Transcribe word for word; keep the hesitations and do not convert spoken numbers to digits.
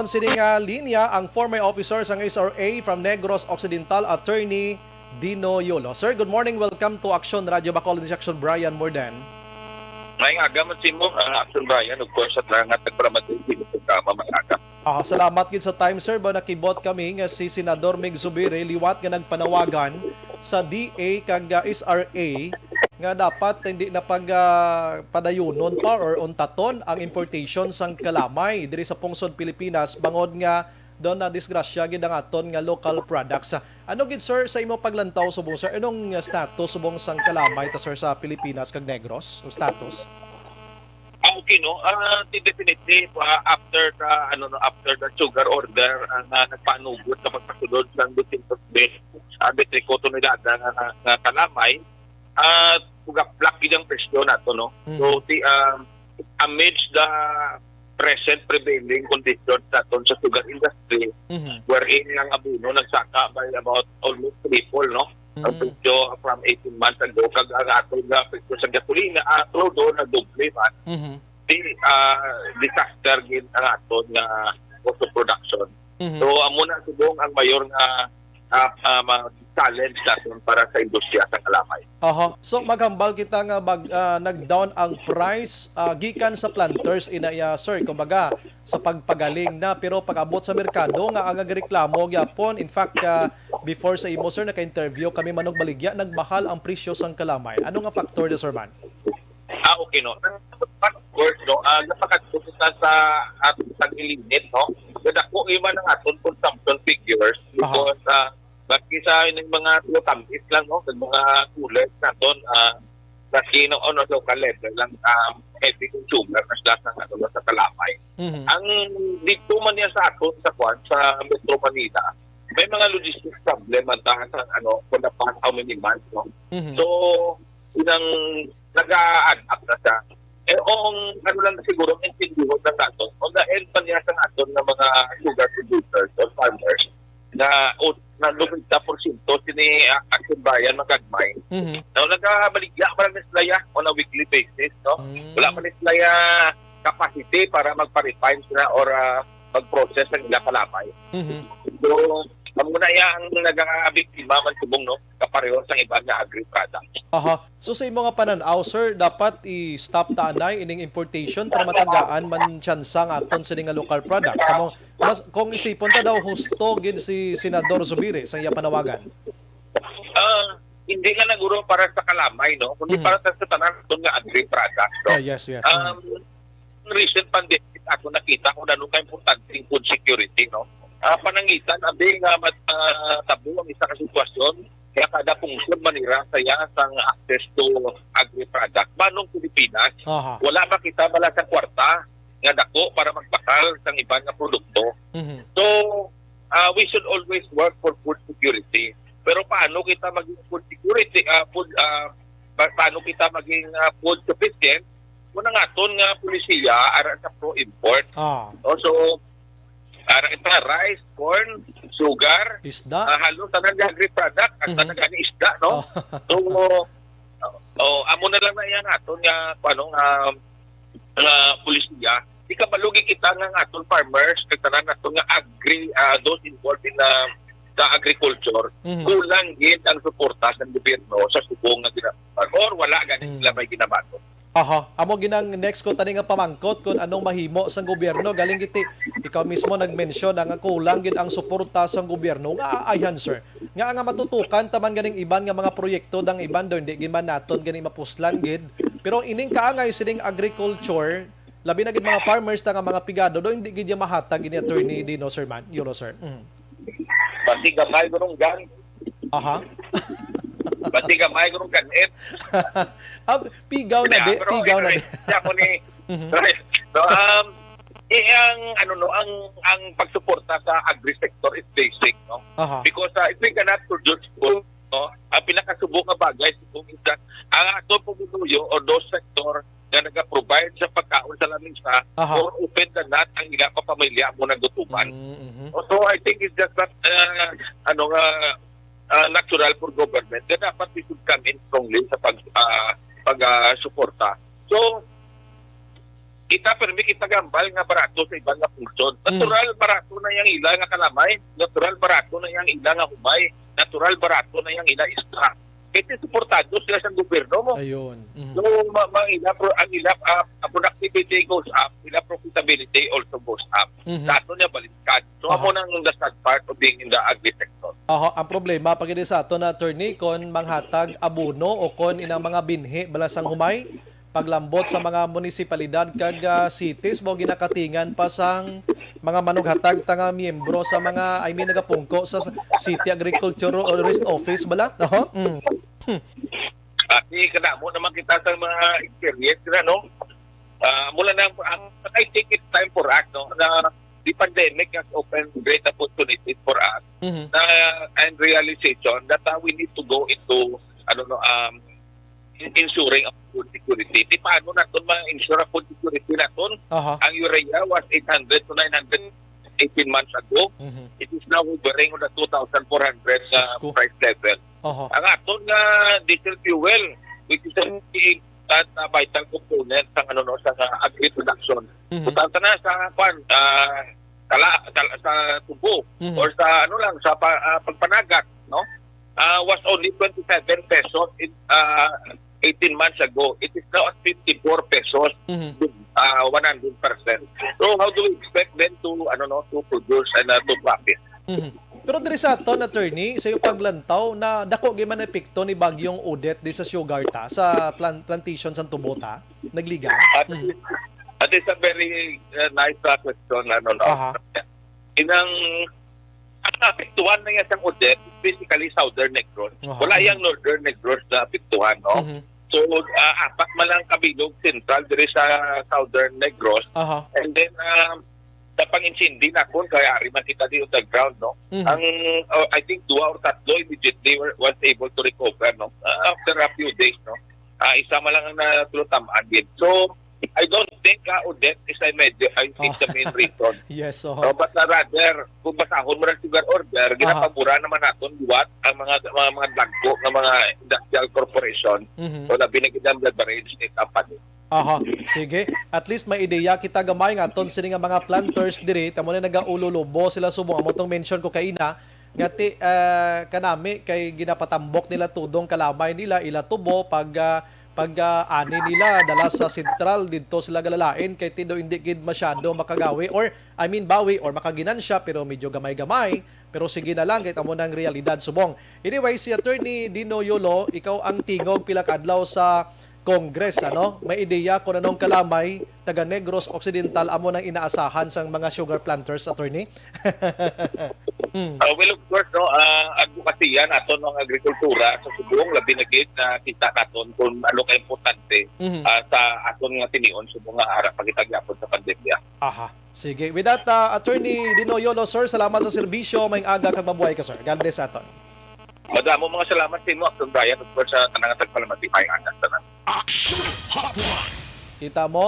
Sini nga linya ang former officer sang S R A from Negros Occidental, Attorney Dino Yolo. Sir, good morning. Welcome to Action Radio Bacolod. This is Action Brian Morden. May aga man simo, ah, Action Brian, of course, at nga nagparamatay sa imong programa, may aga. Ah, salamat gid sa time, sir. Ba, nakibot kami nga si Senador Mig Zubiri liwat nga nagpanawagan sa D A kag, ah, S R A nga dapat hindi na pag, ah, padayunon pa or untaton ang importation sang kalamay diri sa pungsod Pilipinas, bangod nga daw nadisgrasya gid ang aton nga local products. Ano gid, sir, sa imo paglantaw subong, sir? Anong, ah, status subong sang kalamay ta, sir, sa Pilipinas kag Negros? Ang status? Ah, okay, no? Ah, di definitely, ah, after the, ano, no, after the sugar order, ang, ah, nagpanugot sa pagpasulod sa dosyentos twenty, ah, metriko tonelada nga, nga, nga kalamay, ah, tugaplak gid ang presyo nato, no? Mhm. So, ti, ah, amidst the present prevailing conditions naton sa sugar industry, Mhm. wherein ang abono nagsaka by about almost triple, no? Ang Mm. presyo from eighteen months ago, kag ang aton nga presyo sa gasolina, ah, crude oil, nagdoble man. Mhm. Di, ah, disaster gid ang aton nga cost of production. Mhm. So, amo na subong ang mayor nga, ah, ah, mga challenge naton para sa industriya sa kalamay. Aha. So, maghambal kita nga mag, ah, nag-down ang price, ah, gikan sa planters, ina iya, sir. Kumbaga, sa pagpagaling na, pero pag-abot sa merkado nga ang nagreklamo gyapon. In fact, ah, before sa imo, sir, naka-interview kami manugbaligya, nagmahal ang presyo sang kalamay. Ano nga factor, sir, man? Ah, okay, no. Of course, no, ah, napakadto kita sa, ah, tag-ilinit, no? Kadako iman ang aton consumption figures Aha. because, ah, maski sa ining mga tamis lang, no, sa mga coolers naton, ah, maski no, on a local level lang, ah, heavy consumer na sila sa, ano, sa kalamay. Mhm. Ang dito man yan sa aton, sa kwan, sa Metro Manila, may mga logistics problem man tahan sa, ano, for the past how many months, no? Mhm. So, inang nag-a-add up na siya. Eh, ang ano lang siguro, ang intindihon lang nato, on the end pa niya sa aton nga mga sugar producers or farmers, na, o, na noventa porsyento sini, ah, Action Bayan magagmay. Mhm. Now, nagabaligya pa lang ni sila ya on a weekly basis, no? Mm. Wala pa ni sila ya capacity para magpa-refine sila or, ah, mag-process ang ila kalamay. Mhm. So, amo na iya ang nagabiktima man subong, no? Kapareho sa iban nga agri-products. Aha. So, sa imo nga panan-aw, sir, dapat i-stop ta anay ining importation para matagaan man tsansa ang aton sini nga local products. Sa mo, mas, kung isipon ta daw, husto gid si Senador Zubiri sa iya panawagan. Ah, hindi nga naguro para sa kalamay, no? Kundi Mhm. para sa, sa tanan naton nga agri-products, no? Ah, yes, yes. Um, Mhm. Recent pandemic, ako nakita kung ano ka importante ang food security, no? Ah, panangitan, abi nga mat-, ah, tabo ang isa ka sitwasyon, kaya kada pungsod manira saya sang access to agri-product. Manong Pilipinas, Aha. wala ba kita bala sa kwarta nga dako para magbakal sang iban nga produkto? Mhm. So, ah, we should always work for food security. Pero paano kita maging food security, ah, food, ah, pa-, paano kita maging, ah, food sufficient? Muna nga aton nga polisiya ara sa pro-import. Ah. O, so, ara kita rice, corn, sugar, Isda. ah, halos tanan nga agri-product, at Mhm. tanan nga isda, no? Oh. So, oh, amo na lang na yan aton nga, ano, nga, nga polisiya. Di kabalo gid kita nga, nga aton farmers, kag tanan naton nga agri, ah, those involved in, ah, sa agriculture, Mhm. kulang gid ang suporta sa gobyerno sa subong nga gina-, or wala gani Mm. sila may ginabaton. Aha, amo ginang next ko tani nga pamangkot kung anong mahimo sang gobyerno. Galing giti, ikaw mismo nag-mention na nga kulang gid ang suporta sang gobyerno. Nga aayhan, sir, nga nga matutukan taman ganing iban nga mga proyekto dang iban do, hindi gid man naton gani mapuslan gid. Pero ining kaangay sining agriculture, labi na gid mga farmers ta nga mga pigado do, hindi gid ya mahatag ini, Attorney Dino, sir man, Yolo, sir. Mhm. Basi gamay gurong gan. Aha. Basi gamay gurong kan-it. Ah, pigaw na di, pero pigaw na di. Siya ko ni, Mhm. So, um, eh, ang, ano, no, ang, ang pagsuporta sa agri-sector is basic, no? Aha. Because, uh, if we cannot produce food, no, ang pinakasubo nga bagay, subong is that ang ato pumuluyo o those sector nga naga-provide sa pagkaon sa lamisa, Aha. more often than not, ang ila pa pamilya mo nagutuman. Mm, mhm. So, I think it's just that, uh, ano nga, uh, natural for government na dapat we should come in strongly sa pag, uh, pag, uh, suporta. So, Kita, permi kita gambal nga barato sa iban nga function. Mm. Natural, barato na yang ila nga kalamay. Natural, barato na yang ila nga humay. Natural, barato na yang ila isda. Kasi suportado sila sa gobyerno mo. Ayun. Mhm. So, ma-, ma-, ila pro-, ang ila, ah, productivity goes up, ila profitability also goes up. Mhm. Sa ato niya baliskad. So, Aha. amo nang the sad part of being in the agri sector. Aha, ang problema pa gid sa ato na, attorney, kon manghatag abono o kon inang mga binhi bala sang humay, paglambot sa mga munisipalidad kag, ah, cities, mao ginakatingan pa sang mga manughatag ta nga miyembro sa mga, I mean, nagapungko sa City Agriculture o Rest Office bala, no? Mm. Kasi kadamo naman kita sa mga experience na, no? Ah, mula na, ang, I think it's time for us, no, na the pandemic has opened great opportunities for us Mhm. na, and realization that, ah, we need to go into, ano, no, um, in-, ensuring ang food security. Di paano naton ma-ensure ang food security naton? Aha. Ang urea was eight hundred to nine hundred eighteen months ago. Mhm. It is now hovering on the two thousand four hundred na Sus ko. price level. Aha. Ang aton nga diesel fuel, which is a important, uh, vital component sa, ano, no, sa, sa agri production. Mhm. Butang ta na sa, kwan, ah, kala, kala, sa tubo Mhm. or sa, ano lang, sa pa-, ah, pagpanagat, no? Ah, was only twenty-seven pesos in, ah, eighteen months ago. It is now at fifty-four pesos, Mhm. ah, one hundred percent. So, how do we expect them to, ano, no, to produce and, ah, to profit? Mhm. Pero diri sa aton, attorney, sa iyong paglantaw, na dako gyud man epekto ni Bagyong Odette di sa sugar ta, sa plan-, plantation sa tubo ta? Nagligan? At, Mhm. at it's a very, uh, nice, uh, question, ano, no? Aha. Inang, ang apektuhan na yan sang Odette, basically Southern Negros. Aha. Wala Mhm. yang Northern Negros na apektuhan, no? Mhm. So, uh, apat man lang kabilog sentral diri sa Southern Negros. Aha. And then, um, sa pang-insindi na kun kaya ari man kita di on the ground, no? Mhm. Ang, uh, I think, dua or tatlo immediately were, was able to recover, no? Uh, after a few days, no? Ah, isa man lang ang natulutam-an gid. So, I don't think, ah, Odette is a major, ay, is the main reason. Yes, oho. No, but, ah, rather, kung basahon mo ng sugar order, Ah. ginapabura naman naton liwat ang mga, mga, mga dagko nga mga industrial corporation Mhm. o labi na gid ang beverage company. Aha, sige. At least may ideya kita gamay nga aton sini nga mga planters diri, tamo na nagaululubo sila subong amo tong mention ko kaina, nga ti-, ah, kanami kay ginapatambok nila tudong kalamay nila, ila tubo, pag, ah, pag, ah, ani nila dala sa sentral, didto sila galalain kay tido hindi gid masyado makagawi or, I mean, bawi or makaginansya, pero medyo gamay-gamay. Pero sige na lang, kay amo nang realidad subong. Anyway, si Attorney Dino Yolo, ikaw ang tingog pila ka adlaw sa Congress, ano? May ideya kung anong kalamay, taga Negros Occidental, amo nang inaasahan sang mga sugar planters, attorney? Hmm. Ah, well, of course, no, ah, advokasya naton ang agrikultura sa subong, labi na gid na kita naton kung ano ka importante, Mhm. ah, sa aton nga tinion subong nga ara pa kita gyapon sa pandemya. Aha. Sige. With that, ah, Attorney Dino Yolo, sir, salamat sa serbisyo. Maayong aga kag mabuhay ka, sir. God bless sa aton. Madamo mga salamat sa imo, Action Brian, of course, sa tanang tagpalamati, maayong aga sa tanan. Action Hotline. Kita mo,